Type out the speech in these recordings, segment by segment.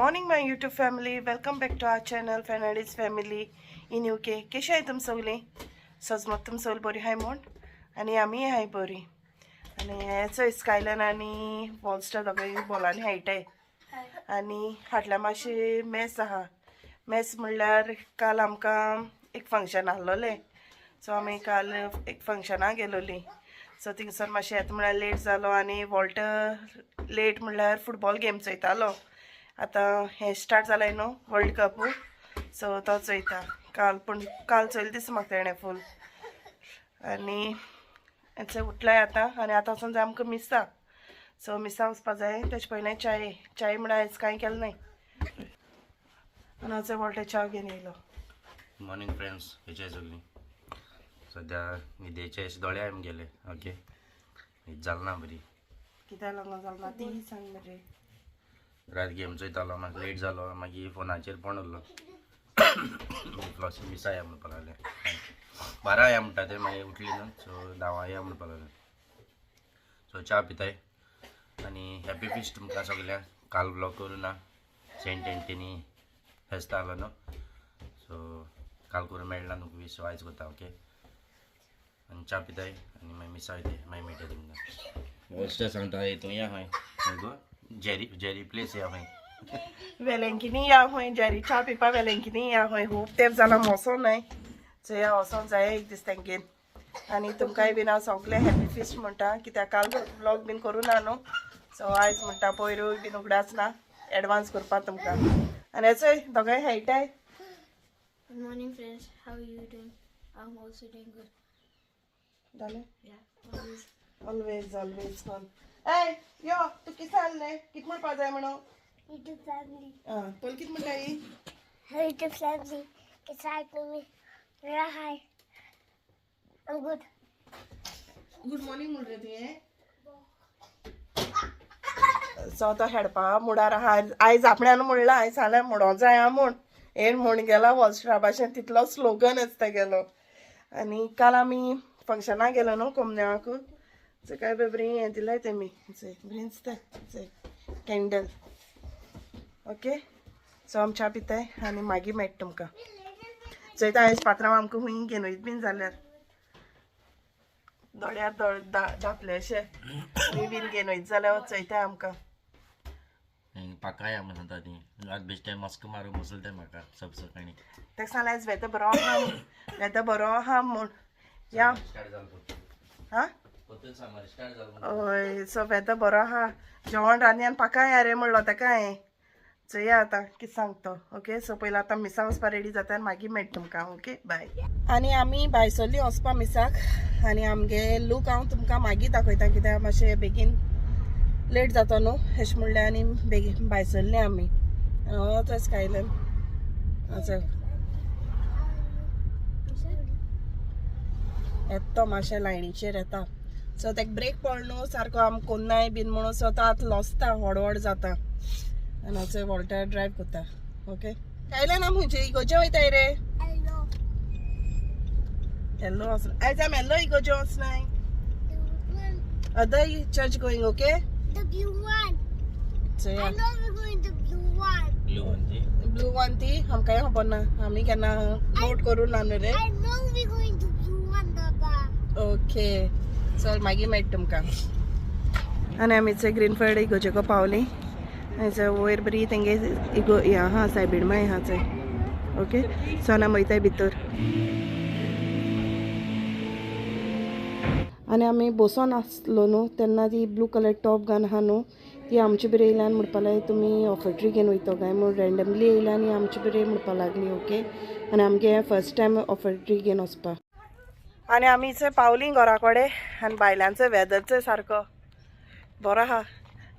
Morning my YouTube family, welcome back to our channel Fernandes family in UK. कशी आहे तुम सगळी? सजमत तुम सगळी बरी हाय म्हूण आनी आमी हाय बरी. आनी हेचो स्कायलन आनी वॉलस्टर दोगांय बॉलांनी खेळटाय. आनी फाटल्या मातशें मॅस आहा. मॅस म्हणल्यार काल आमकां एक फंक्शन आहलोलें, सो आमी काल एक फंक्शनाक गेलोलीं. सो थिंगसर मातशें येता म्हळ्यार लेट जालो आनी वॉल्टर लेट म्हणल्यार फुटबॉल गेम चोयतालो. आतां हें स्टार्ट जालें न्हू वर्ल्ड कप, सो तो चोयता काल. पूण काल चोयलें दिसता म्हाका तेणें फूल. आनी हें उठलाय आतां आनी आतां वचोन जाय आमकां मिसा. सो मिसा वचपा जाय, तेजे पयलें चाय चाय म्हळ्यार आयज कांय केलें नाय. आनी हांव वॉल्टर च्या घेवन येयलो. मॉर्निंग फ्रेंड्स, कशी सगळी? सध्या न्हिदेचे अशे दोळे आमी गेले. ओके, न्हीद जाल ना बरी. कित्याक लागून जालें ना ती सांग मरे. रात गेम चोयतालो, मागीर लेट जालो, मागीर फोनाचेर फोन उरलो. फ्लॉसी मिसा या म्हणपाक लागलें, 12 या म्हणटा ते, मागीर उठली न्हू, सो 10 या म्हणपाक लागलें. सो च्या पिताय आनी हॅपी फिस्ट तुमकां सगळ्यांक. काल ब्लॉग करूं ना, सेंट एंटनी फेस्त आहलो न्हू, सो काल करूं मेळना न्हू वीस, सो आयज करता. ओके, आनी च्या पिताय आनी मागीर मिसा वयताय, मागीर मेळटा तुमकां. वॉल्स्टर सांगता हितून या खंय गो, जेरी जेरी प्लेस या खंय, वेलेंकिनी या खंय, जेरी च्या पिवपा वेलेंकिनी या खंय. खूब तेंप जाला वचों न्हय, चोया वचोंक जाय एक दीस तेंगेर. आनी तुमकांय बीन हांव सगळें हॅपी फिस्ट म्हणटा, कित्याक काल ब्लॉग बीन करूं ना न्हू, सो आयज म्हणटा पयरूय बीन उगडास ना एडवांस करपा तुमकां. आनी हेचोय दोगांय खेळटाय. Good morning friends, how are you doing? I'm also doing good. जालें? Yeah, always. Always always कोन. ए यो तूं कितें सांगलें, कितें म्हणपा जाय म्हणून? YouTube family. आं, पयलीं कितें म्हणटा ही? YouTube family, it's hi to me. Hi. I'm good. Good morning म्हण रे तुवें. सो तो हेडपा मुडार आहा. आयज आपण्यान म्हणलां, आयज सांगलें म्हणो जाय आं म्हूण, हेण म्हूण गेला वॉलस्ट्रा भाशेन, तितलो स्लोगन आसता गेलो. आनी काल आमी फंक्शनाक गेलो न्हू कोमन्याक, सो काय बरी हें दिलाय तेमी, बरें दिसता कॅन्डल. ओके, सो आमी च्या पिताय आनी मागीर मेळटा तुमकां. चोयता आयज पात्रांव आमकां खूंय घेवन वयता बीन जाल्यार, दोळ्यार दोळे धांपले अशे खूंय बीन घेवन वयता जाल्यार चोयता आमकां. पाका या म्हण सांगता ती, रात बेश्टे मस्क मारू मसल ते म्हाका सब सकाळी. ताका सांगलें आयज वेता बरो आहा, वेता बरो आहा म्हूण या. स्टार्ट जालो. हा परतून सामार स्टार्ट जालो. हय, सो वेता बरो आहा, जेवण रांदयान पाका या रे म्हणलो ताका हांवें. चोया आतां कितें सांगता. ओके, सो पयलीं आतां मिसा वचपा रेडी जाता आनी मागीर मेळटा तुमकां. ओके, बाय. आनी आमी भायर सरलीं वचपा मिसाक. आनी आमगे लूक हांव तुमकां मागीर दाखयता, कित्याक मातशें बेगीन लेट जाता न्हू अशें म्हणलें. आनी बेगीन भायर सरलीं आमी. तो स्कायलन येता तो मातशें लायनीचेर येता, सो तेका ब्रेक पडलो न्हू सारको आमकां कोन्नाय बीन म्हणून, सो तो आतां लॉसता, व्हड व्हड जाता. आनी हांव वॉल्टर ड्रायव करता. ओके, कायल्यान आमी खंयचे इगोजे वयताय रे? Hello. येल्लो वचना आयज आमी, येल्लो इगोजे वचनाय. The one. Other church going, okay? The blue one. चोया. I know we're going to blue one. Blue one ती. ब्लू वन ती आमकांय खबर ना, आमी केन्ना नोट करूं ना न्हू रे. I know we're going to blue one, Baba. Okay, चल मागीर मेळटा तुमकां. आनी आमी चोय ग्रीनफिल्ड इगोजेको पावली. आनी वयर बरी तेंगे इगो हें आहा, सायबीण माय आहा चोय. ओके, सो आनी आमी वयताय भितर. आनी आमी बसोन आसलो न्हू तेन्ना ती ब्लू कलर टॉप घालून आहा न्हू ती आमचे बरे येयल्यान म्हणपा लागली तुमी ऑफर्ट्री घेवन वयतो काय म्हूण, रँडमली येयल्या आनी आमचे बरे म्हणपा लागली. ओके, आनी आमगे फर्स्ट टायम ऑफर्ट्री घेवन वचपा. आनी आमी चोय पावली घरा कडेन. आनी भायल्यानचो वेदर चोय सारको बरो आहा.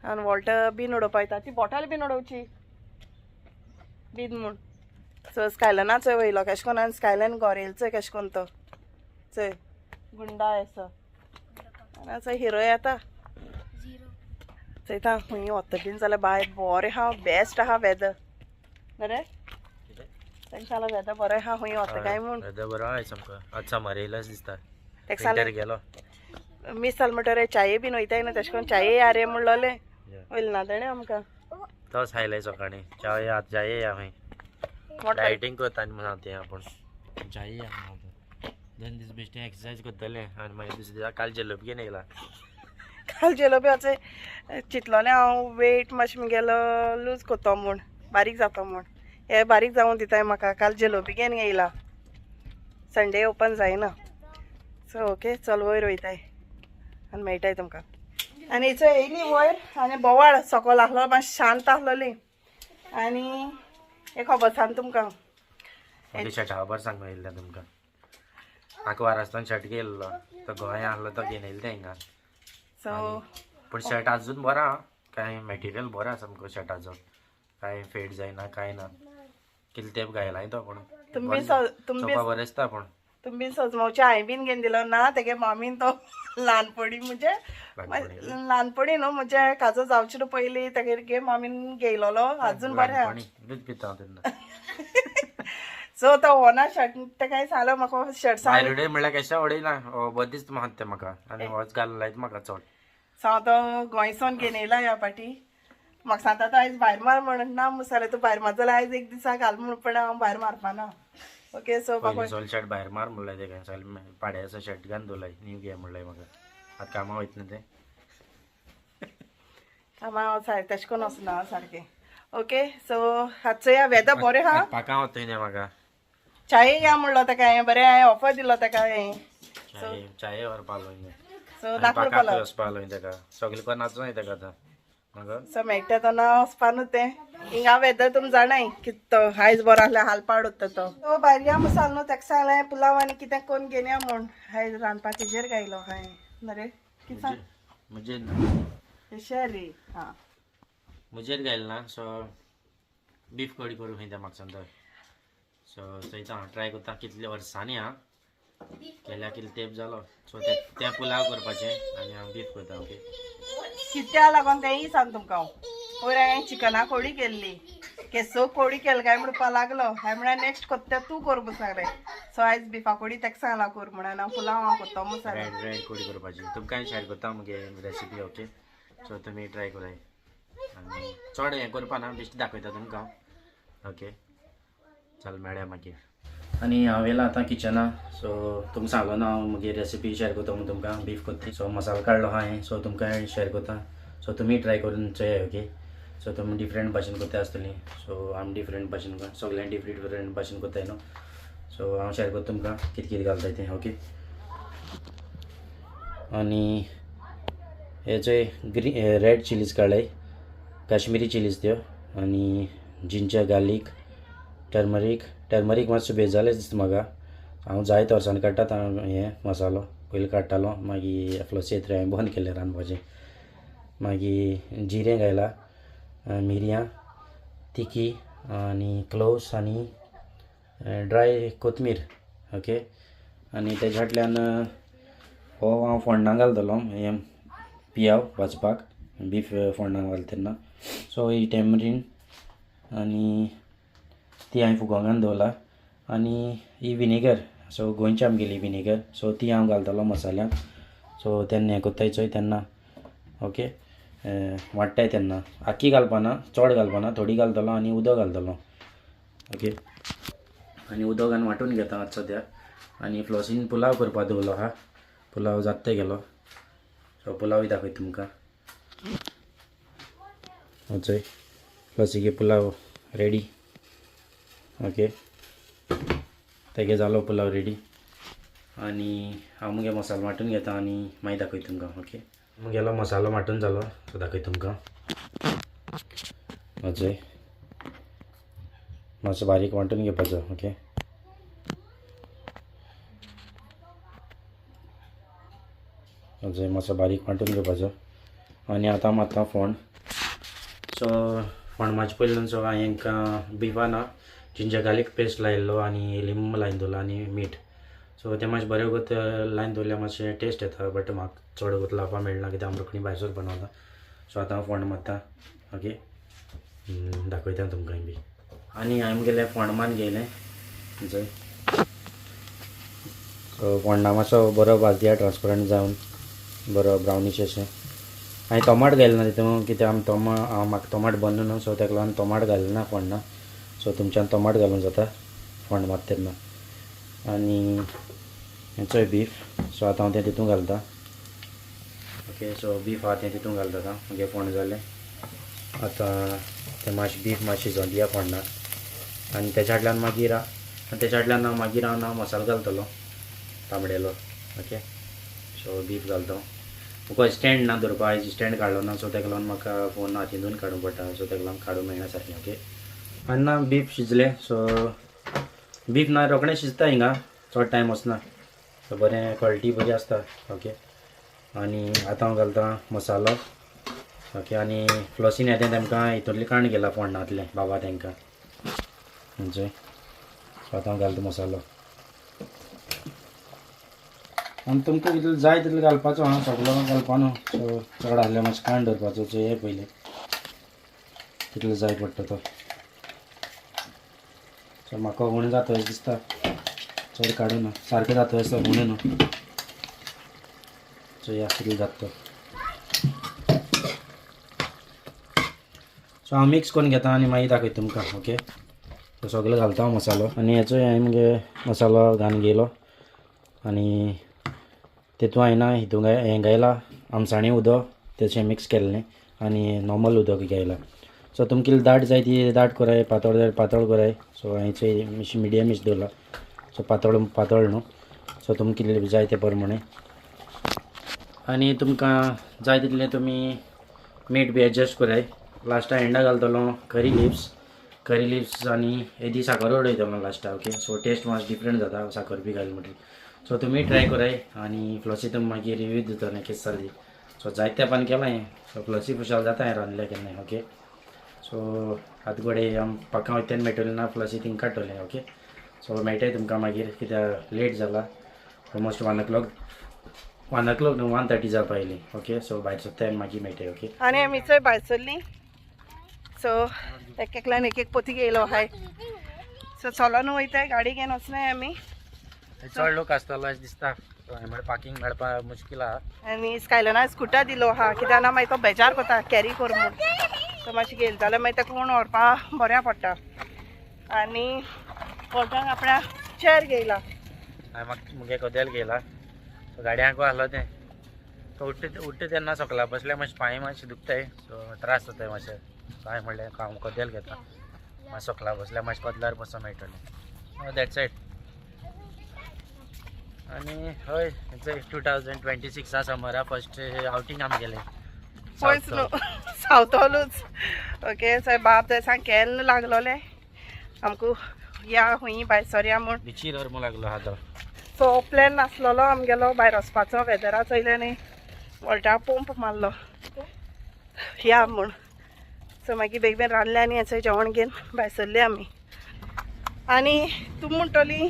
आनी वॉल्टर बीन उडोवपा वयता, ती बॉटल बीन उडोवची बीन म्हूण. सो स्कायलना चोय वयलो केशें कोन्न, आनी स्कायलन घोर येयलो चोय केशें कोन्न तो चोय गुंडा येसो. आनी चोय हिरो येता चोयता खंय वता बीन जाल्यार बाय बरें आहा, बेस्ट आहा वेदर. बरें तांकां सांगलां वेदर बरें आहा, खंय वता काय म्हूण. वेदर बरो आहा सामको, आज सामार येयलाच दिसता. ताका सांगलें गेलो मीस जालें म्हणटकीर चाये बीन वयताय न्हू, तेशें करून चाये या रे म्हणलोलें, वयलें ना तेणें आमकां. तोच हायलाय सकाळी चाय जाये या खंय डायटींग करता आनी म्हणून तें आपूण जाये या म्हणून 2 दीस बेश्टें एक्सरसायज करतलें आनी मागीर दुसऱ्या दिसा काल जलेबी घेवन येयला. काल जेलोबी अशें चिंतलोलें हांव वेट मातशें मुगेलो लूज करतो म्हूण, बारीक जातो म्हूण. हे बारीक जावन दिताय म्हाका. काल जेलोबी घेवन येयला. संडे ओपन जायना. सो ओके चल वयर वयताय आनी मेळटाय तुमकां. आनी हिचो येयली वयर आनी बोवाळ सकल आसलो, मातशें शांत आसलोली. आनी हें खबर सांग तुमकां. शर्टा खबर सांगूंक येयल्लें तुमकां. म्हाका वारास्तान शर्ट घेयल्लो तो गोंया आसलो तो घेवन येयलो तें हिंगा. सो पूण शर्ट आजून बरो आहा, कांय मटेरियल बरो आसा सामको शर्टाचो, कांय फेड जायना कांय ना. कितले तेंप घायला तो पूण तुमी चोवपा बरें दिसता. पूण तुमी सजमोवचे हांवें बीन घेवन दिलो ना तेगे मामीन तो ल्हानपणी म्हणजे ल्हानपणी न्हू म्हणजे काजो जावचे न्हू पयलीं तेगे मामीन घेयलोलो अजून बरें आहा. दूद पिता हांव तेन्ना. सो तो होना शर्ट तेका सांगलो म्हाका शर्ट सांग भायर म्हणल्यार केशा उडयना बरें दिसता म्हाका तें म्हाका आनी होच घालून लायता म्हाका चड. सो हांव तो गोंयसोन घेवन येयला ह्या पाटी. म्हाका सांगता तो आयज भायर मार म्हणून ना मसाले तूं भायर मार जाल्यार आयज एक दिसा घाल म्हूण, पण हांव भायर मारपाना. ओके सो पयलीं सोल शर्ट भायर मार म्हणलें तेका, सोल पाड्याचो शर्ट घालून दवरलाय न्यू घे म्हणलें म्हाका. आतां कामां वयतना तें कामां हांव सारकें तशें करून वचना सारकें. ओके सो आतां या वेदर बरें आहा. पाकां वतय न्ही म्हाका. चाये या म्हणलो तेका हांवें, बरें हांवें ऑफर दिलो तेका हांवें. चाये व्हरपा आलो. सो दाखोवपा पाकां वचपा आलो तेका, सगळें करून नाचूं तेका आतां म्हाका. सो मेळटा तो ना वचपा न्हू तें. हिंगा वेदर तुमी जाणाय कित आयज बरो आसल्यार हाल पाड उरता तो. सो भायर या मसालो न्हू तेका सांगलें पुलाव आनी कितें करून घेवन या म्हूण. आयज रांदपाचेर घायलो हांवें न्हू रे कितें सांग म्हजेर रे. हां म्हजेर घायलें ना. सो बीफ कडी करूं खंय तें म्हाका सांगता. सो चोयता हांव ट्राय करता कितले वर्सांनी आं केल्या कितले तेंप जालो. सो ते पुलाव करपाचें आनी हांव बीफ करता. ओके कित्या लागून तेंय सांग तुमकां हांव. पयर हांवें चिकना कोडी केल्ली, केसो कोडी केल काय म्हणपा लागलो. हांवें म्हळ्यार नेक्स्ट कोत्ता तूं कर म्हूण सांगलें. सो आयज बिफा कोडी तेका सांगला कर म्हणून हांव पुलाव हांव कोत्तो म्हूण सांगलें. रेड रेड कोडी करपाची तुमकां शेअर करता मुगे रेसिपी. ओके सो तुमी ट्राय कराय आनी चड हें करपा ना, बेश्टें दाखयता तुमकां. ओके चल मेळया मागीर. आनी हांव येयलां आतां किचना. सो तुमकां सांगलो ना हांव मुगे रेसिपी शेअर करता म्हूण तुमकां बीफ कोत्ती. सो मसालो काडलो आहा हांवें, सो तुमकां शेअर करता. सो तुमी ट्राय करून चोयाय. ओके सो तुमी डिफरंट भाशेन करता आसतली. सो आमी डिफरंट भाशेन सगळ्यांक डिफरंट डिफरंट भाशेन करताय न्हू. सो हांव शेअर करता तुमकां कितें कितें घालता तें. ओके आनी हे चोय ग्री रेड चिलीज काडले, काश्मिरी चिलीज त्यो, आनी जिंजर गार्लीक टर्मरीक. टर्मरीक मातसो बेजालें दिसता म्हाका. हांव जायते वर्सांनी काडटा हें मसालो, पयलीं काडटालो मागीर फ्लोसी येतरी हांवें बंद केलें रांदपाचें. मागीर जिरें घायलां, मिरयां, तिखी आनी क्लोव्स आनी ड्राय कोथमीर. ओके आनी तेज्या फाटल्यान हो हांव फोंडां घालतलो हें पियाव भाजपाक, बीफ फोंडां घालता तेन्ना. सो ही टॅमरीन आनी ती हांवें फुगोंक घालून दवरला. आनी ही विनेगर, सो गोंयची आमगेली विनेगर, सो ती हांव घालतलो मसाल्यांत. सो तेन्ना हें कोत्ताय चोय तेन्ना. ओके वाडटाय तेन्ना आख्खी घालपाना, चड घालपाना, थोडी घालतलो आनी उदक घालतलो. ओके आनी उदक घालून वांटून घेता आतां सद्या. आनी फ्लॉसीन पुलाव करपा दवरलो आहा, पुलाव जाता गेलो. सो पुलावूय दाखयता तुमकां. चोय फ्लॉसीगे पुलाव रेडी. ओके तेगे जालो पुलाव रेडी. आनी हांव मुगे मसालो वांटून घेता आनी मागीर दाखयता तुमकां. ओके मुगेलो मसालो वांटून जालो, सो दाखयता तुमकां. चोय मातसो बारीक वांटून घेवपाचो. ओके चोय मातसो बारीक वांटून घेवपाचो. आनी आतां मारता फोंड. सो फोंड मारचे पयलीं सो हांवें हांकां बिफा ना जिंजर गार्लीक पेस्ट लायिल्लो आनी लिंब लायन दवरलो आनी मीठ. सो तें मातशें बरें वगत लायन दवरल्यार मातशें टेस्ट येता, बट म्हाका चड वगत लावपाक मेळना कित्याक हांव रोखडी भायर सरपाक वता. सो आतां हांव फोंड मारता. ओके दाखयता तुमकां बी. आनी हांवें मुगेलें फोंड मारून घेयलें चोय. सो फोंडा मातसो बरो भाज दिया, ट्रान्सपरंट जावन बरो ब्रावनीश अशें. हांवें टोमाट घायलें ना तितून कित्याक आमी म्हाका टोमाट बंद न्हू, सो ताका लागून टोमाट घालें ना फोण्णा. सो तुमच्यान टोमाट घालूंक जाता फोण्ण मारता तेन्ना. आनी हेचोय बीफ, सो आतां हांव तें तितून घालता. ओके, सो बीफ आहा तें तितून घालता आतां. मागीर फोण्ण जालें, आतां तें मातशें बीफ मातशें शिजोवन दिया फोण्णाक. आनी तेच्या फाटल्यान मागीर हांव मागीर हांव ना मसालो घालतलो तांबडेलो. ओके, सो बीफ घालता. म्हाका स्टँड ना दवरपा, आयज स्टँड काडलो ना, सो ताका लागून म्हाका फोन हातीनून काडूंक पडटा, सो ताका लागून काडूंक मेळना सारकें. ओके, आनी ना बीफ शिजलें. सो बीफ ना रोखडें शिजता हिंगा, चड टायम वचना, सो बरें क्वॉलिटी बरी आसता. ओके, आनी आतां हांव घालता मसालो. ओके, आनी फ्लॉसीन येता तेमकां हितूंतलें काण गेला फोण्णांतलें बाबा तेंकां म्हणजे. सो आतां हांव घालता मसालो. आनी तुमकां कितलो जाय तितलो घालपाचो आं, सगलो घालपा न्हू. सो चड आसल्यार मातशें काण दवरपाचो, चोय पयलीं कितलो जाय पडटा तो. सो म्हाका उणें जाता अशें दिसता, चड काडूं ना, सारकें जाता अशें उणें न्हू. चोया कितलो जाता तो. सो हांव मिक्स करून घेता आनी मागीर दाखयता तुमकां. ओके, सो सगलो घालता हांव मसालो. आनी हेचोय हांवें मगे मसालो घालून घेयलो. आनी तितून हांवें ना हितून हें घायला आमसाणी उदक तशें मिक्स केल्लें आनी नॉर्मल उदक घायलां. सो तुमकां कितलें दाट जाय ती दाट कराय, पातळ जाय पातळ कराय. सो हांवें चोय मिडियम दवरला, सो पातळ पातळ न्हू. सो तुमकां कितलें जाय ते प्रमाणे. आनी तुमकां जाय तितलें तुमी मीठ बी एडजस्ट कराय. लास्टा एंडा घालतलो करी लिव्स, करी लिव्स आनी येदी साकर उडयतलो लास्टा. ओके, सो टेस्ट मातसो डिफरंट जाता साकर बी घाली म्हणटकीर. सो तुमी ट्राय कराय आनी फ्लॉसी तुमी मागीर रिव्यू दितलें केस जाली. सो जायते तेंपान केलां हें, सो फ्लॉसी खुशाल जाता हें रांदलें केन्नाय. ओके, सो आतां घडये आम पाकां वयता तेन्ना मेळटलें ना फ्लॉसी थिंग काडटलें. ओके, सो मेळटाय तुमकां मागीर कित्याक लेट जाला, ऑलमोस्ट 1 o'clock, 1 o'clock न्हू 1:30 जावपा आयली. ओके, सो भायर सोदता आनी मागीर मेळटाय. ओके, आनी आमी चोय भायर सरलीं. सो एक एकल्यान एक एक पोती घेयलो आहाय. सो चलोन वयताय, गाडी घेवन वचनाय आमी. चड लोक आसतलो अशें दिसता, पार्किंग मेळपा मुश्कील आहा. आनी स्कायलना स्कुटर दिलो आहा कित्याक ना मागीर तो बेजार कोता कॅरी कर म्हूण. सो मातशें घेयलें जाल्यार मागीर ताका कोण व्हरपा बऱ्या पडटा. आनी पोटाक आपल्या चेर घेयला. हांवें मुगे कदेल घेयला. सो गाडयांक आहलो तें. सो उठ्ठा तेन्ना सकला बसल्यार मातशें पांय मातशें दुखताय, सो त्रास जाताय मातशें. सो हांवें म्हणलें हांव कदेल घेता, मातशें सकला बसल्यार मातशें कदलार बसून मेळटलें. That's it. आनी हय, 2026 समरा फर्स्ट आवटींग आमी गेले पयस न्हू सावथॉलूच. ओके, सो बाब थंय सांग केन्ना लागलोले आमकां या खंय भायर सरया म्हूण. बिचीर व्हर लागलो आहा तो. सो प्लॅन नासलेलो आमगेलो भायर वचपाचो, वेदरा चोयलें न्ही वोल्टा पंप मारलो या म्हूण. सो मागीर बेग बेगीन रांदलें आनी हें जेवण घेवन भायर सरले आमी. आनी तुमी म्हणटली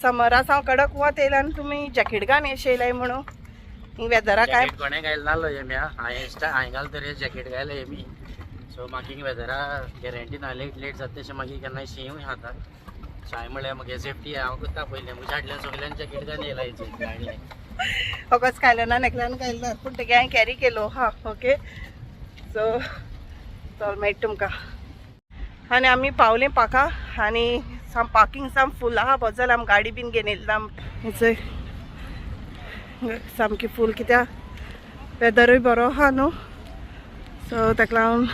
समरा सावन कडक वत येयला आनी तुमी जॅकेट घालून अशें येयलाय म्हणून वेदरा काय कोणें घायलें नासलो हें हांवें घाल तरी जॅकेट घायलें हेमी. सो मागीर वेदरा गॅरंटी ना, लेट लेट जाता तशें मागीर केन्नाय शिंवूय खाता. सो हांवें म्हणलें म्हगे सेफ्टी हांव करता पयलीं, म्हज्या हाडल्यान सगळ्यान जॅकेट घालून येयला हाडलें. ऑगस्ट घायलें ना एकल्यान घायलें ना, पूण तेगे हांवें कॅरी केलो हा. ओके, सो चल मेळटा तुमकां. आनी आमी पावलीं पाका आनी साम पार्किंग साम फूल आहा, बरें जालें आमी गाडी बीन घेवन येयला. चोय सामकी फूल कित्याक वेदरूय बरो आहा न्हू. सो ताका लागून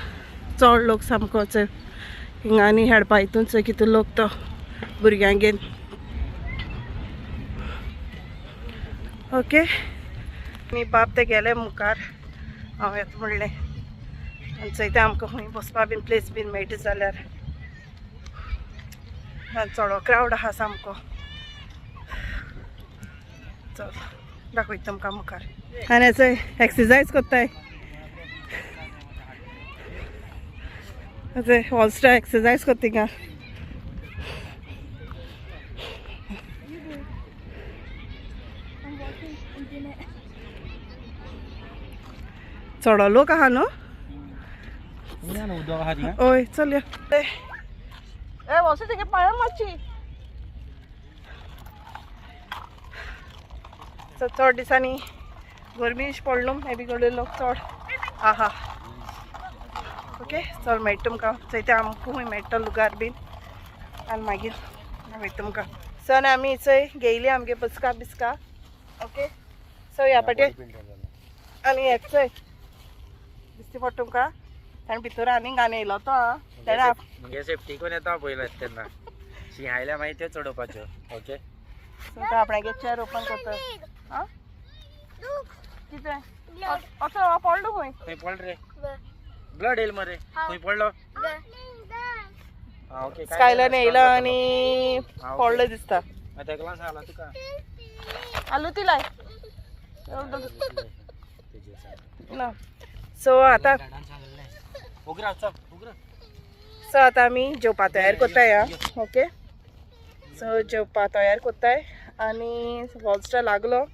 चड लोक सामको चोय हिंगा आनी हेडपा हितून चोय कितलो लोक तो भुरग्यांक घेवन. ओके, आनी बाब ते गेले मुखार, हांव येता म्हणलें. आनी चोयता आमकां खंय बसपा बीन प्लेस बीन मेळटा जाल्यार. चडो क्रावड आहा सामको. चल दाखयता तुमकां मुखार. आनी चोय एक्सरसायज कोत्ताय, चोय हॉलस्टार एक्सरसायज कोत्ता थिंगा. चडो लोक आहा न्हू. हय चल या. ए वॉसी तेगे पांया मातशी. सो चड दिसांनी गरमी पडलो, मे बी घडये लोक चड आहा ओके चल मेळटा तुमकां. चोयता आमकां खूंय मेळटा लुगार बीन आनी मागीर वयता तुमकां. सो आमी चोय घेयली आमगे बसका बिस्का. ओके सो ह्या पाटे आनी हें चोय दिसती पडटा तुमकां. ताणें भितर आनी घाण येयलो तो तेणें मुगे सेफ्टी कोण येता पयलें तेन्ना शी आयल्या मागीर त्यो चडोवपाच्यो. ओके सो तो आपणागे चेर ओपन करता. आं कितें असो पडलो खंय? खंय पडलो रे? ब्लड येयल मरे. खंय पडलो? ओके स्कायलन येयलो आनी पडलो दिसता. तेका लागून सांगला तुका. आलू ती लाय ना. सो आतां सो आतां आमी जेवपा तयार कोत्ताय. ओके सो जेवपा तयार कोत्ताय आनी वॉल्स्टर लागलो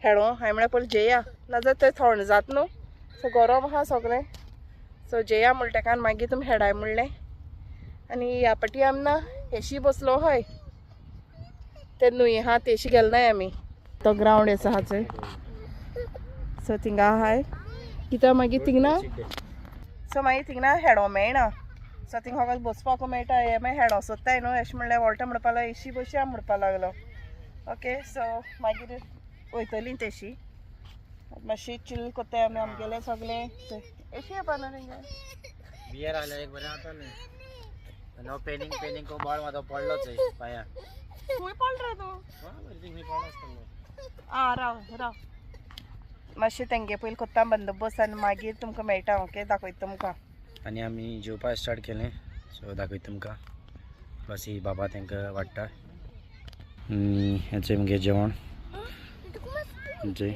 हेडो. हांवें म्हळ्यार पयलीं जेया, नाजाल्यार थंय थंड जाता न्हू. सो गरम आहा सगळें. सो जेया म्हणटा तेका आनी मागीर तुमी हेडाय म्हणलें. आनी ह्या पाटी आमी ना हेशी बसलो हय ते न्हूंय आहा तेशी गेले नाय आमी. तो ग्रावंड आसा आहा चोय. सो थिंगा आहाय कित्याक मागीर थिंगा. सो मागीर थिंगा हेडो मेळना. सो थिंगा फकत बसपाक मेळटा. हे मागीर हेडो सोदताय न्हू अशें म्हणल्यार वोल्टा म्हणपा लागलो एशी बसया म्हणपा लागलो. ओके सो मागीर वयतली तेशी मातशी चिल कोत्ताय आमी आमगेले सगळे. एशी येवपा ना थिंगा बियर आयल्यार एक बरें जाता न्ही. नो पेनींग पेनींग को बॉल मातो पडलोच पांया. खंय पडलो रे तूं? खंय पडलो आसतलो. आं राव राव मातशें तेंगे पयलीं कोत्ता बंदोबस्त आनी मागीर तुमकां मेळटा. ओके दाखयता तुमकां. आनी आमी जेवपाक स्टार्ट केलें. सो दाखयता तुमकां. प्लस ही बाबा तांकां वाडटा. हेचें मुगे जेवण हेचें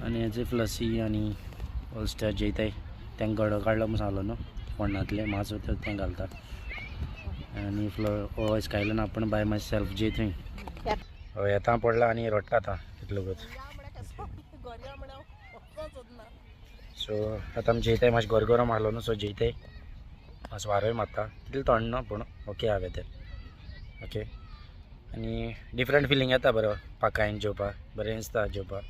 आनी हेचें फ्लसी आनी ऑलस्टर जेयताय. तांकां गडो काडलो म्हूण सांगलो न्हू फोंडांतलें मासो तें घालता. आनी फ्लो स्कायलन आपूण बाय my self जेय थंय. हय येता पडला आनी रडटा आतां तितलोकच. सो आतां आमी जेयताय. मातशें गरगरो मारलो न्हू सो जेयताय. मातसो वारोय मारता तितलें थंड ना पूण ओके आहा वेदर. ओके आनी डिफरंट फिलींग येता बरो पाकायन जेवपाक बरें दिसता जेवपाक.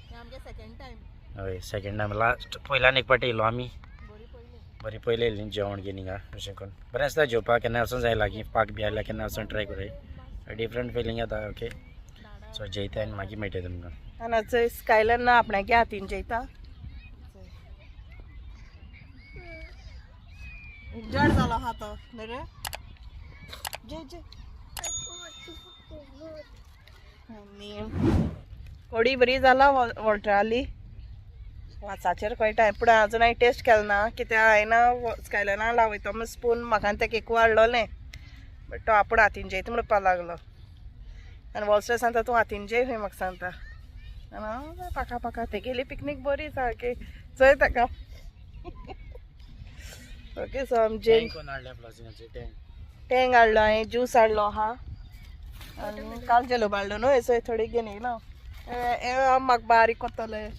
हय सेकेंड टायम लास्ट पयल्यान एक पाटी येयलो आमी. बरी पयलीं येयली जेवण घेवन हिंगा अशें करून बरें आसता जेवपाक. केन्ना वचोन जाय लागीं पाक बी आयल्यार केन्ना वचोन ट्राय करूं. डिफरंट फिलींग येता. ओके सो जेयता आनी मागीर मेळटा तुमकां. आनी चोय स्कायलन ना आपणागे हातीन जेयता. जड जालो आहा तो न्हू रे. जे जे आनी कोडी बरी जाला वॉल्टराली वाचाचेर कळटा. पूण आजून हांवें टेस्ट केलो ना कित्याक हांवें ना स्कायलना लावयतो म्हूण स्पून म्हाका आनी तेका एकू हाडलोलें बट तो आपूण हातीन जेयता म्हणपाक लागलो. आनी वॉल्स्टर सांगता तूं हातीन जेय खंय म्हाका सांगता. आनी हांव पाका पाका तेगेली पिकनीक बरी सारकी चोय ताका. ओके सो आमी जेन टँग हाडलो हांवें ज्यूस हाडलो आहा आनी काल जेलोब हाडलो न्हू हेचो थोडी घेवन येयलो. हें म्हाका बारीक कोत्तलें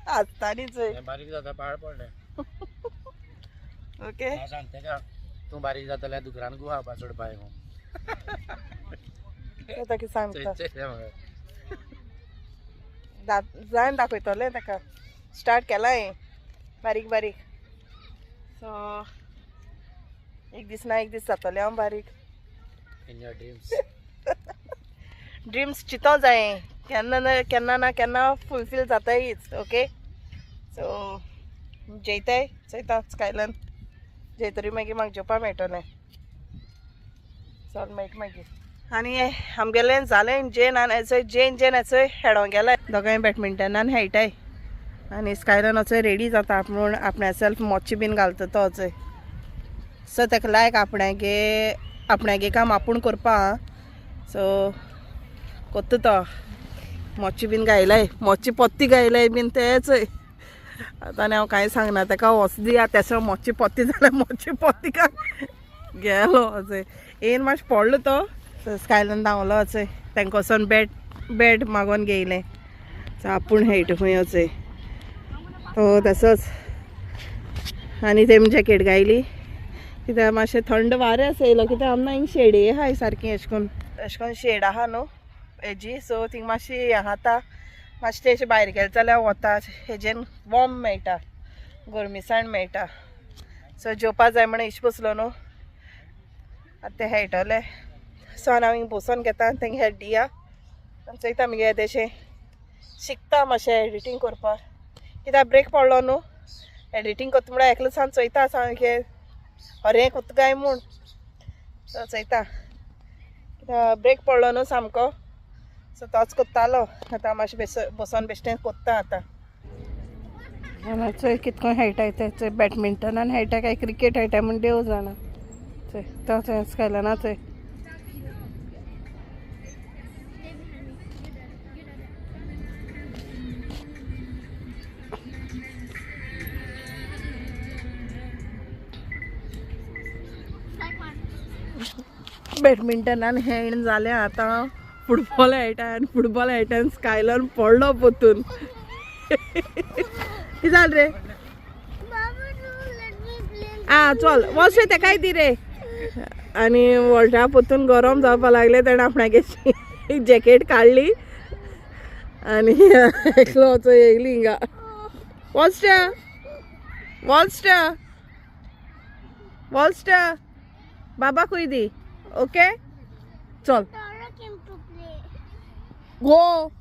आसता न्ही चोय. बारीक जाता पाड पडलें. ओके हांव सांगता का तूं बारीक जातलें दुकरान गो खावपा सोडपा ताका सांगता जायन दाखयतलें ताका. स्टार्ट केलां हांवें बारीक बारीक. सो एक दीस ना एक दीस जातलें हांव बारीक. In your dreams. Dreams चितो जाय केन्ना ना केन्ना ना केन्ना फुलफील जातायच. ओके सो जेयताय चोयता स्कायलन जेयतरी मागीर म्हाका जेवपा मेळटलें. चल मेळटा मागीर. आनी आमगेलें जालें जेन आनी चोय जेन जेन चोय हेडोंक गेलाय दोगांय बॅडमिंटनान खेळटाय. आनी स्कायलन चोय रेडी जाता आपूण आपणा सेल्फ मोची बीन घालता तो चोय. सो ताका लायक आपणागे आपणागे काम आपूण करपा. सो कोत्ता तो मोची बीन गायलाय मोची पोत्ती गायलाय बीन ते चोय. आतां आनी हांव कांय सांगना ताका वच दिया तेसो मोची पोत्ती जाल्यार मोची पोत्ती का गेलो चोय. येयन मातशें पडलो तो स्कायलन धांवलो चोय तांकां वचोन बॅट बॅट मागोन घेयलें. सो आपूण खेळटा खंय चोय तो तसोच. आनी तेमी जॅकेट घायली कित्याक मातशें थंड वारें आसा येयलो कित्याक आमकां हिंग शेडी आहाय सारकी अशें करून अशें करून शेड आहा न्हू हेजी. सो थिंग मातशी हें जाता मातशें तें अशें भायर गेलें जाल्यार वता हेजेन वॉर्म मेळटा, गरमीसाण मेळटा. सो जेवपा जाय म्हण इश बसलो न्हू, आतां तें खेळटलें. सो आनी हांव हिंग बसोन घेता आनी तेंगे हेड दिया आनी चोयता मुगे तेशें शिकता मातशें एडिटींग करपाक. कित्याक ब्रेक पडलो न्हू एडिटींग करता म्हळ्यार एकलो सान चोयता सामकें खरें कोत्ता काय म्हूण. सो चोयता कित्याक ब्रेक पडलो न्हू सामको, सो तोच कोत्तालो. आतां मातशें बसोन बेश्टें कोत्ता आतां. चोय कितको खेळटाय ते, चोय बॅडमिंटनान खेळटा काय क्रिकेट खेळटाय म्हूण देव जाणा. चोय तो चोय स्कायलना चोय. बॅडमिंटनान हेण जालें, आतां फुटबॉल खेळटा आनी फुटबॉल खेळटा आनी स्कायलर पडलो पोतून. कितें जालें रे? आं चल वच रे तेकाय दी रे. आनी वोल्टा पोतून गरम जावपा लागलें, तेणें आपणागे जॅकेट काडली आनी एकलो वचो येयली हिंगा. वॉल्स्टा वॉल्स्टा वॉल्स्टा बाबाकूय दी. ओके चल गो.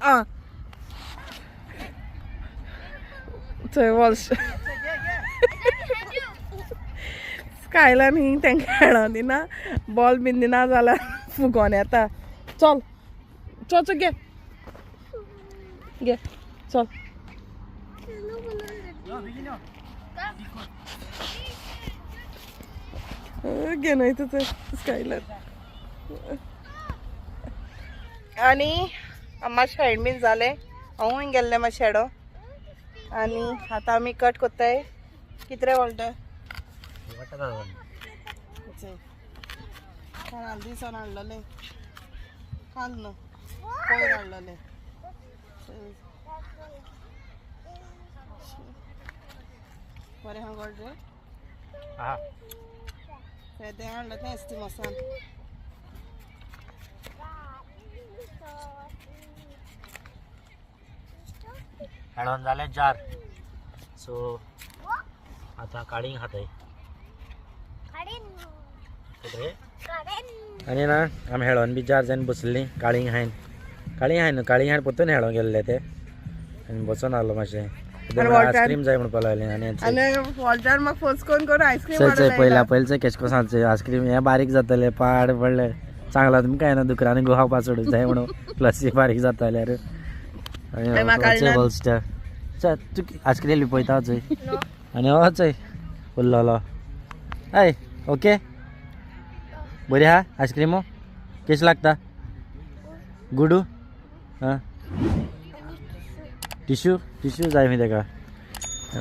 आं चोय वॉल्स स्कायलान हिंग तेंकां खेळों दिना, बॉल बीन दिना जाल्यार फुगोन येता. चल चल चल घे घे चल. घे न्हय तुझं स्कायलर. आनी मातशें हेड बीन जालें, हांवूय गेल्लें मातशें हेडो. आनी आतां आमी कट कोत्ताय. कितले वोल्टा काल दिसान हाडलेलें, काल न्हू पयर हाडलेलें. बरें आहा गोड रे, तें हाडलें तें एस्टिमोसान. हेडोन जालें जार. सो आतां काळींग खाताय. आनी ना आमी हेळोन बी जार जावन बसलीं काळींग हायन, काळींग हाय न्हू, काळींग हायन परतून हेळोन गेल्ले ते आनी बसोन आसलो मातशें. आयस्क्रीम जाय म्हणपाक लागलें. आनी वॉल्टार म्हाका फोर्स करून करून आयस्क्रीम चल चल पयला पयलीं केश कोस आसा आयस्क्रीम हें बारीक जातलें पाड पडलें सांगलां तुमकां कांय ना दुकरांनी गो खावपा सोडूंक जाय म्हणून प्लस बारीक जाताल्यार. चल तूं आयस्क्रीम लिपयता चोय आनी हो चोय उरलोलो. हय ओके बरी आहा आयस्क्रीम केश लागता गुडू. आं टिश्यू टिश्यू जाय खंय तेका.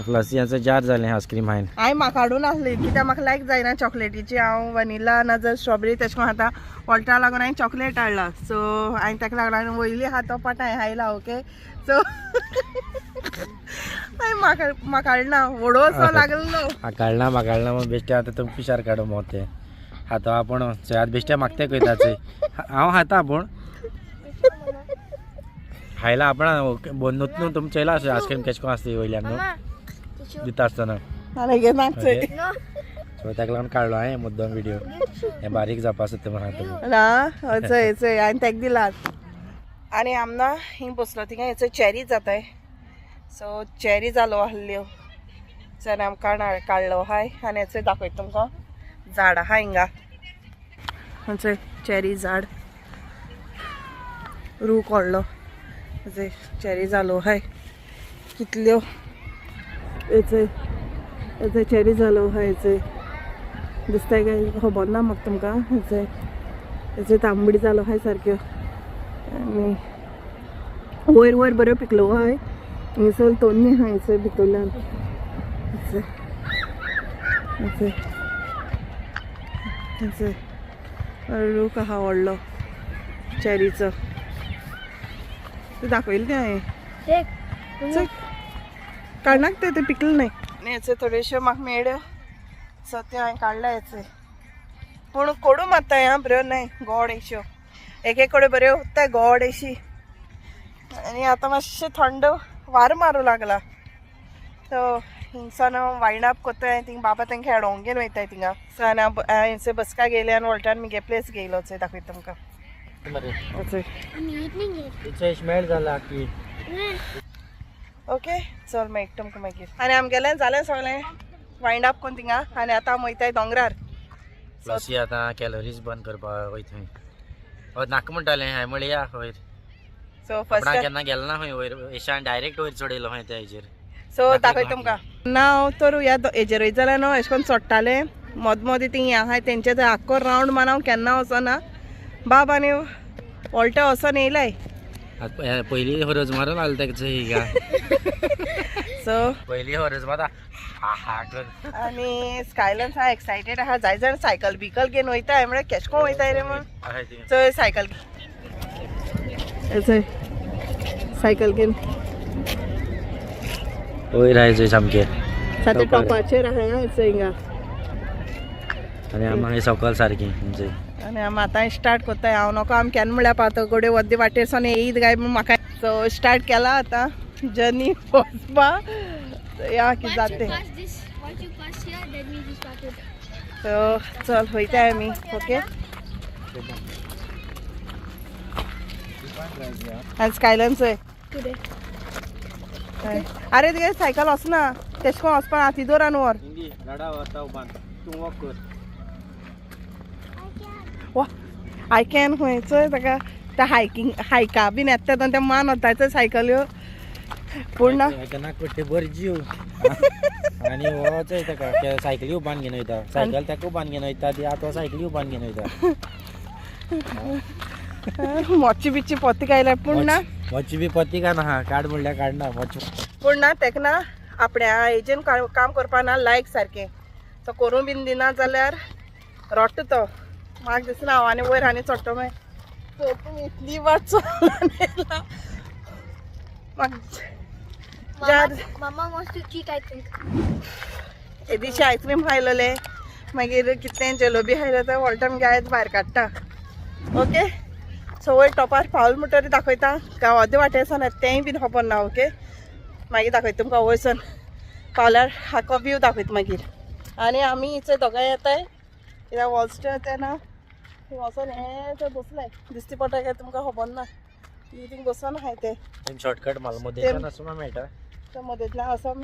प्लस हें जार जालें आयस्क्रीम हांवें. हांवें म्हाका हाडून आसली कित्याक म्हाका लायक जायना चॉकलेटीची. हांव वनिला ना जर स्ट्रॉबेरी तशें करून खाता. वॉल्टा लागून हांवें चॉकलेट हाडला. सो हांवें ताका लागून हांवें वयली आहा तो पाट हांवें हायला. ओके सो हांवें म्हाका म्हाका हाडना व्हडोसो लागलो. म्हाका हाडना म्हाका हाडना म्हूण बेश्टें आतां तुमकां पिशार काडूं मो तें खाता आपूण. चोय आतां बेश्टें मागते कयता चोय हांव खाता आपूण खायला आपण न्हू न्हू तुमी चोयला अशें आयस्क्रीम केश कोन आसता वयल्यान न्हू दिता आसतना. सो ताका लागून काडलो हांवें मुद्दम व्हिडियो हें बारीक जावपा सोदता म्हूण हांव. ना चोय चोय हांवें ताका दिलात. आनी आमना हिंग बसलो थिंगा हेचो चेरी जाताय. सो चेरी जालो आहल्यो सो आमकां काडलो आहाय. आनी हेचो दाखयता तुमकां झाड आहा हिंगा, चोय चेरी झाड रूख व्हडलो चेरी जालो आहाय कितल्यो. हेचय हेचय चेरी जालो आहा. हेचय दिसताय काय खबर ना म्हाका तुमकां. हेचय हेचय तांबडी जालो आहाय सारक्यो. आनी वयर वयर बऱ्यो पिकलो आहाय. हिंगसर तोन्नी आहा हेचय भितरल्यान. हेचय हेचय हेचय रूख आहा व्हडलो चेरीचो. ते दाखयलें तें हांवें काडनाक ते ते पिकलें न्हय. आनी हेचे थोड्योश्यो म्हाका मेळ्ळ्यो सो त्यो हांवें काडल्या हेचे. पूण कोडू मात्ता आं बऱ्यो न्हय गोड अश्यो, एक एक कडेन बऱ्यो उत्ताय गोड अशी. आनी आतां मातशें थंड वारो मारूं लागला. सो हिंगसान वायंड अप कोत्ताय थिंग बाबा तेंकां हेडोंक घेवन वयताय थिंगा. सो आनी हांव हिंगसर बसका गेले आनी वोल्टान मुगे प्लेस घेयलो चोय दाखयता तुमकां. स्मेल जाला की. ओके चल मागीर तुमकां मागीर. आनी आमगेलें जालें सगळें वायंड अप कोन्न थिंगा. आनी आतां आमी वयताय दोंगरार. प्लस आतां कॅलरीज बर्न करपाक वयता थंय. नाका म्हणटालें हांवें म्हणलें या वयर. सो फर्स्ट केन्ना गेलो ना खंय वयर, एशान डायरेक्ट वयर चडयलो खंय त्या हेजेर. सो दाखय तुमकां ना हांव तर ह्या हेजेर वयता जाल्यार न्हू अशें करून चडटालें मद मदीं तीं हें आहाय तेंचे थंय आख्खो रावंड मान हांव केन्ना वचना. बाब आनी वोल्टा वचोन येयलाय. पयली हरज मारून आलो तेका हिंगा. सो पयली हरज मारता हा हा कर. आनी स्कायलन सा एक्सायटेड आहा जाय जाण सायकल बिकल घेवन वयताय म्हळ्यार केशको वयताय रे म्हण. चोय सायकल चोय सायकल घेवन वयर आहाय चोय सामकें साते टॉपाचेर आहा चोय हिंगा. आनी आमी मागीर सकयल सारकी. आनी आमी आतां स्टार्ट कोत्ताय. हांव नको आमी केन्ना म्हळ्यार पावता गोडे वद्दे वाटेर सावन येयत काय म्हूण म्हाका. सो स्टार्ट केला आतां जर्नी वचपा. या कितें जाता. सो चल वयताय आमी. ओके आनी स्कायलन चोय. आरे तुगे सायकल वचना तेश कोन वचपा ना तिदोरान व्हर. वा I can खंय चोय ताका त्या हायकींग हायका बीन येता तेन्ना तें मान वता चोय सायकल्यो. पूण ना बरें जीव. आनी हो चोय ताका सायकली उबान घेवन वयता. सायकल ताका उबान घेवन वयता ती आतां सायकली उबान घेवन वयता. मोची बिची पोती आयल्या पूण ना मोची बी पोती काय ना काड म्हणल्यार काडना मोची. पूण ना तेका ना आपल्या हेजेन काम करपा ना लायक सारकें. सो करूं बीन दिना जाल्यार रोडटा तो. म्हाका दिसना हांव आनी वयर आनी चडटो मागीर. सो तुमी इतली वाट चलोन येयला. म्हाका Mama wants to cheat, I think. येदीशी आयस्क्रीम खायलोले मागीर कितें जलोबी खायलो तर व्हडलो आमगे आयज भायर काडटा. ओके सो वयर टॉपार पावल म्हणटरी दाखयता. गांवा वाटेर सावन येता तेंय बीन खबर ना. ओके मागीर दाखयता तुमकां वयर पावल्यार आख्खो व्यू दाखयता मागीर. आनी आमी चोय दोगांय येताय कित्याक वॉलस्टर तें ना थंय वचोन हें थंय बसलाय दिसती पडटा काय तुमकां खबर ना. थिंग बसोन आहाय ते शॉर्टकट माल मदेंतल्यान वचून मेळटा. ते मदेंतल्यान वचोन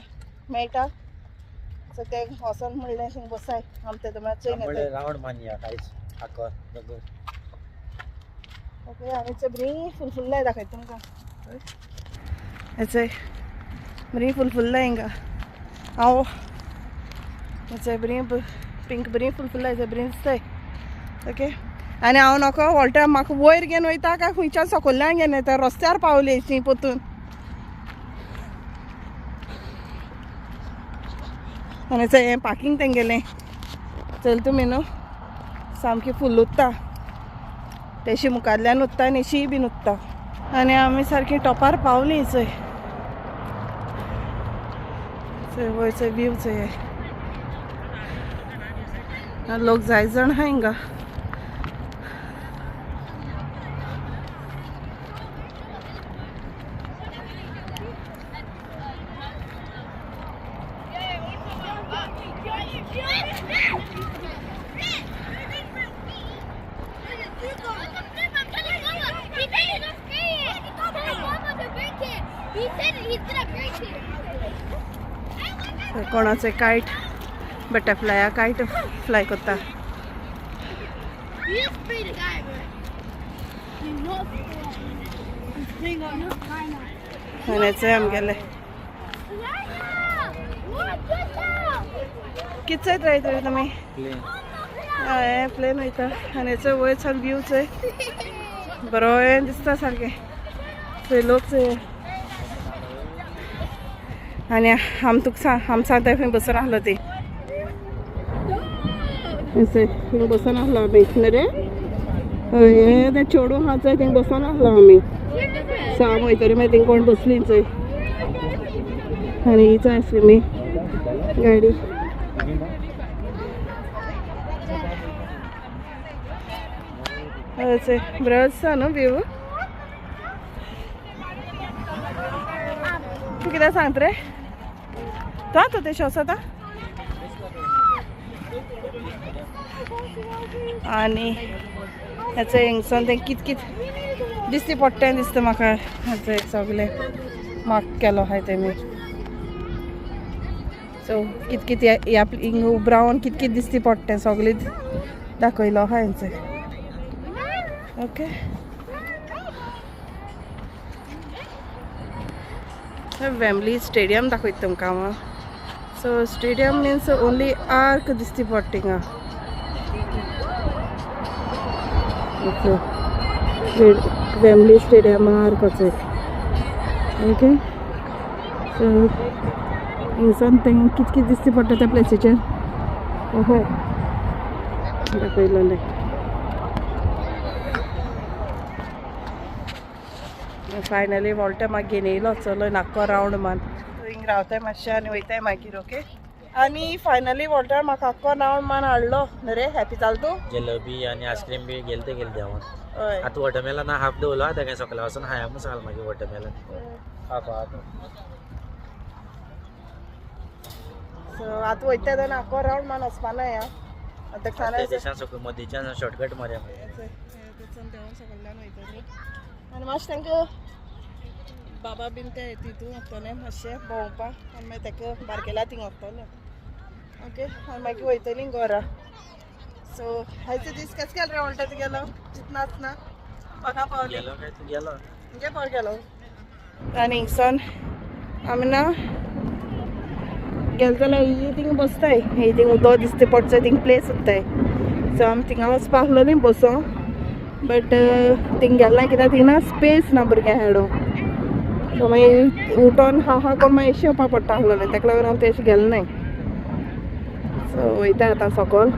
मेळटा. सो ते वचोन म्हणलें थिंग बसाय आम ते चोय रावंड मानया कांयच आख्खो दोंगर. ओके आनी चोय बरी फुलफुल्लाय दाखयता तुमकां. चोय बरी फुलफुल्लाय हिंगा. हांव चोय बरी पिंक बरी फुलफुल्लाय चोय बरी दिसताय. ओके आनी हांव नको वोल्टा म्हाका वयर घेवन वयता काय खंयच्यान सकयल्यान घेवन वयता रस्त्यार पावली ती पोतून. आनी चोय हें पार्कींग तेंगेलें चल तुमी न्हू सामकी फुल्ल उत्ता तेशी मुखारल्यान उत्ता आनी एशीय बीन उत्ता. आनी आमी सारकी टॉपार पावली चोय. चोय वयर चोय व्यू चोय. लोक जाय जाण आहा हिंगा. कोणाचे कायट बटरफ्लाया कायट फ्लाय करता. आमगेले कितें चोयत रायत तुमी? हय प्लेन वयता. आनी हेचो वयर सावन व्यू चोय बरो दिसता सारकें. चोय लोक चोय. आनी आम तुका आम सांगता खंय बसून आसलो ती थंय बसून आसलो आमी न्हू रे. हय तें चेडूं आहा चोय थिंग बसून आसलो आमी. सो आमी वयतरी मागीर थिंग कोण बसली चोय. आनी ही चोय आसली गाडी. हय चोय बरो दिसता न्हू व्यू. तूं कितें सांगता रे? तो आतां तें वचता आनी हेचो हिंगसून तें कित कित दिसती पडटा दिसता म्हाका. हेचो सगळें मार्क केलो आहाय तेमी. सो कित कित ह्या हिंग उब रावन कित कित दिसती पडटा सगळें दाखयलो आहा हेंचें. ओके, वेम्बली स्टेडियम दाखयता तुमकां हांव. So stadium means only arc दिसती पडटा थिंगा. वेम्बली स्टेडियम आर्क वचय. ओके, सो हिंगसान तें कित कित दिसती पडटा त्या प्लेसीचेर ओहो दाखयलेलें. फायनली वॉल्टर मागीर घेवन येयलो चलो आख्खो रावंड मान. हिंग रावताय मातशें आनी वयताय मागीर. ओके, आनी फायनली वॉल्टर म्हाका आख्खो रावंड मान हाडलो न्हू रे. हॅपी जाल तूं? जलेबी आनी आयस्क्रीम बी गेले ते गेले देंवन. हय, आतां वॉटरमेलन हाफ दवरलो आतां काय सकला वचून खाया म्हूण सांगलां मागीर वॉटरमेलन हाफ आतां. सो आतां वयता तेन्ना आख्खो रावंड मान वचपा ना या आतां खाना देशान सकयल मदींच्यान शॉर्टकट मारया. देंवन सकयल्यान वयतली आनी मातशें तांकां बाबा बीन ते तितून वतले मातशें भोंवपाक आनी मागीर ताका बारकेल्या थिंग वतले. ओके, आनी मागीर वयतली घरा. सो आयचो दीस केस केलो रे वॉल्टर तुगेलो? चिंतनाच ना कोणा पावली गेलो काय तूं गेलो? म्हणजे पाव गेलो. आनी हिंगसान आमी ना गेले जाल्यार ही थिंग बसताय, ही थिंग उदक दिसता पडचो थिंग प्लेस उत्ताय. सो आमी थिंगा वचपा आहलोली बसों, बट थिंग गेले ना कित्याक थिंग ना स्पेस ना भुरग्यां हेडूं. सो मागीर उठोन हा हा करून मागीर एशें येवपा पडटा आहलोलें, ताका लागून हांव तेशें गेलें नाय. सो वयता आतां सकयल.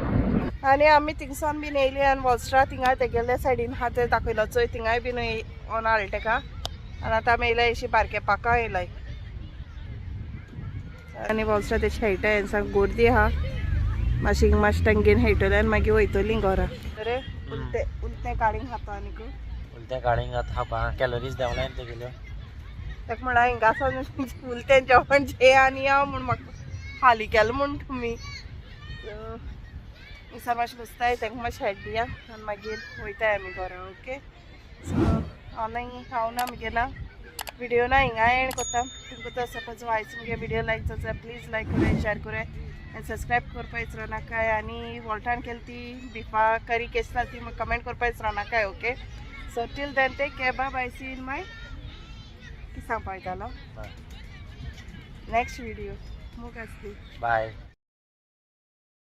आनी आमी थिंगसान बीन येयली आनी वॉल्स्ट्रा थिंगाय तेगेल्या सायडीन आहा तें दाखयलो चोय, थिंगाय बीन ऑन हाडलें तेका. आनी आतां आमी येयल्या अशी बारके पाकां येयलाय. आनी वॉल्स्ट्रा तेश खेळटाय हेंसा गर्दी आहा मातशी मातशें तांगेर खेळटलें आनी मागीर वयतलीं घरा. रे उलते उलते काडींग खाता आनीक उलते काडींग आतां खावपा कॅलरीज देंवल्या न्ही तेगेल्यो. ताका म्हणा हिंगा सावन उलतें जेवण जे आनी या म्हूण म्हाका हाली केलें म्हूण तुमी. हिंगसर मातशें बसताय तांकां मातशें हेड दिया आनी मागीर वयताय आमी घरा. ओके, सो हांव हांव ना मुगेला व्हिडिओ ना हिंगा एंड करता. तुमकां तर सपोज आयज मुगे व्हिडिओ लायक जाता प्लीज लायक कराय, शेअर कराय आनी सबस्क्रायब करपा विसरो नाकाय. आनी वॉल्टान केली ती बिफा करी केस जाली ती म्हाका कमेंट करपा विसरो नाकाय. Okay, so till then take care, bye bye, see in my कितें सांगपा वयतालो नेक्स्ट व्हिडिओ. मोग आसली. बाय.